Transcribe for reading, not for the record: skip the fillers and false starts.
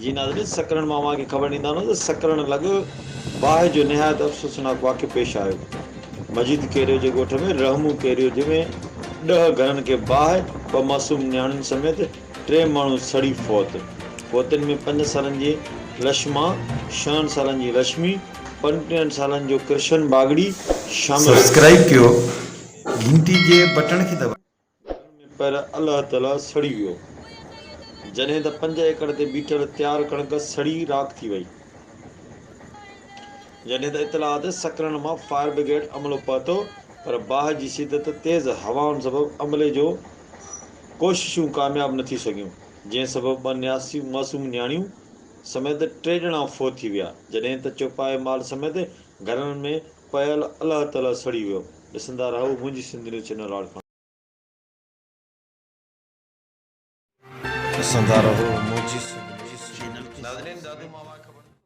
جي ناظرين سڪرنڊ مان اوهان کي خبر ڏيندا هلون ته سڪرنڊ لڳ باهه جو نهايت افسوسناڪ واقعو پيش آيو. مجيد ڪيريو جي ڳوٺ ۾ رحمون ڪيريو جي ۾ ڏهه گهرن کي باهه، ٻه معصوم نياڻين سميت ٽي ماڻهو سڙي فوت. فوتين ۾ پنج سالن جي لشما، ڇهن سالن جي لشمي، پنجٽيهن سالن جو ڪرشن باگڙي شامل آهن. سبسڪرائيب ڪيو گهنٽي جي بٽڻ کي دٻايو. گهر ۾ پيل الهه تلهه سڙي ويو. جڏهن ته پنج ايڪڙ تي بيٺل تيار ڪڻڪ سڙي راک ٿي وئي. جڏهن ته اطلاع تي سڪرنڊ مان فائر برگيڊ عملو پهتو پر باهه جي شدت تيز هوائن سبب عملي جو ڪوششون ڪامياب نه ٿي سگهيون جنهن سبب ٻه معصوم نياڻيون سميت ٽي ڄڻا فوت ٿي ويا جڏهن ته چوپائي مال سميت گهرن ۾ پيل الهه تلهه سڙي ويو. ڏسندا رهو منهنجي سنڌ نيوز چينل لاڙڪاڻو. ڏسندا رهو منهنجي سنڌ نيوز چينل کي ناظرين سبسڪرائيب دادو مان ڪيو.